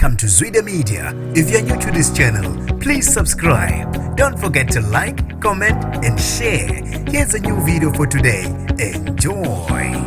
Welcome to Zwida Media. If you're new to this channel, please subscribe. Don't forget to like, comment, and share. Here's a new video for today. Enjoy.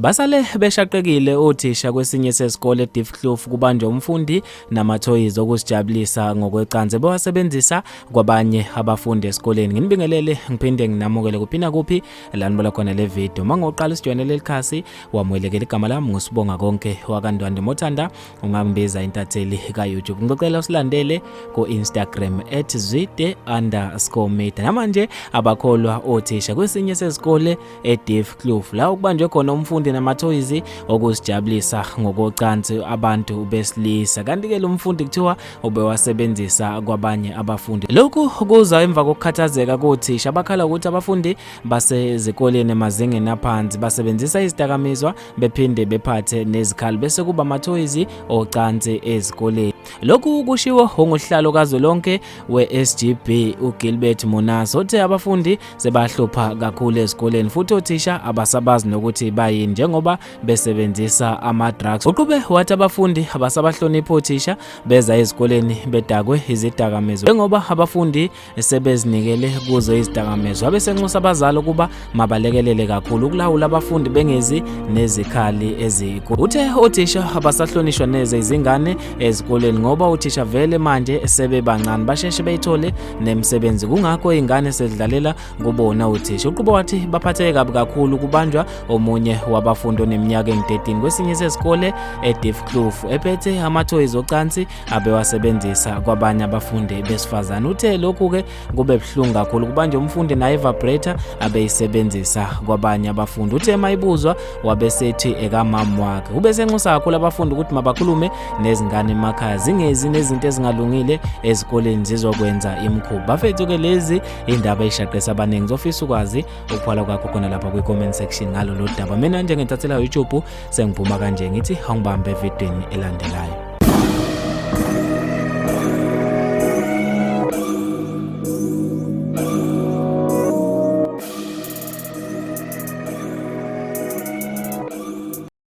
Basale beshaqekile othisha kwesinye sezikole eDiepkloof kubanjwa umfundi namathoyizi okuzijabulisa ngokwecansi bewasebenzisa kwabanye abafundi esikoleni. Nginibingelele ngiphinde nginamukele kuphi nakuphi la nibola khona le video. Mangoqala usijoyine leli khasi wamukelekele igama lami ngusibonga konke wakaNdwandwe Mothanda ungangibiza intatheli ka-YouTube. Ngicela usilandele ku-Instagram @zwide_media. Namanje abakholwa othisha kwesinye sezikole eDiepkloof la okubanjwe khona umfundi namathoyizi okuzijabulisa ngokocansi abantu besilisa. Kanti-ke lo mfundi kuthiwa ubewasebenzisa kwabanye abafundi. Lokhu kuza emva kokukhathazeka kothisha abakhala ukuthi abafundi basezikoleni emazingeni aphansi basebenzisa izidakamizwa bephinde bephathe nezikhali bese kuba amathoyizi ocansi ezikoleni. Lokhu kushiwo ungusihlalo kazwelonke we-SGB uGilbert Monase othe abafundi sebahlupha kakhulu ezikoleni futhi othisha abasabazi nokuthi bayini njengoba besebenzisa ama-drugs. Uqhube wathi abafundi abasabahloniphi othisha beza ezikoleni bedakwe izidakamizwa njengoba abafundi sebezinikele kuzo izidakamizwa. Abesenxusa abazali ukuba mabalekelele kakhulu ukulawula abafundi bengezi nezikhali ezinkulu. Uthe othisha abasahlonishwa neze izingane ezikoleni ngoba othisha vele manje sebebancane basheshe beyithole nemisebenzi kungakho izingane sezidlalela kubona othisha. Uqhuba wathi baphatheke kabi kakhulu kubanjwa omunye wabafundi oneminyaka engu-13 kwesinye sezikole eDiepkloof ephethe amathoyizi ocansi abewasebenzisa kwabanye abafundi besifazane. Uthe lokhu-ke kube buhlungu kakhulu kubanjwe umfundi naye vibrator abeyisebenzisa kwabanye abafundi. Uthe mayibuzwa wabesethi ekamama wakhe. Ubesenxusa kakhulu abafundi ukuthi mabakhulume nezingane emakhaya zingezi nezinto ezingalungile ezikoleni zizokwenza imikhuba. Bafethu-ke lezi indaba eyishaqisa abaningi. Ngizofisa ukwazi ukuphawula kwakho khona lapha kwi-comment section ngalolu daba. Mina njengentathela YouTube sengiphuma kanje ngithi awungibambe evidweni elandelayo.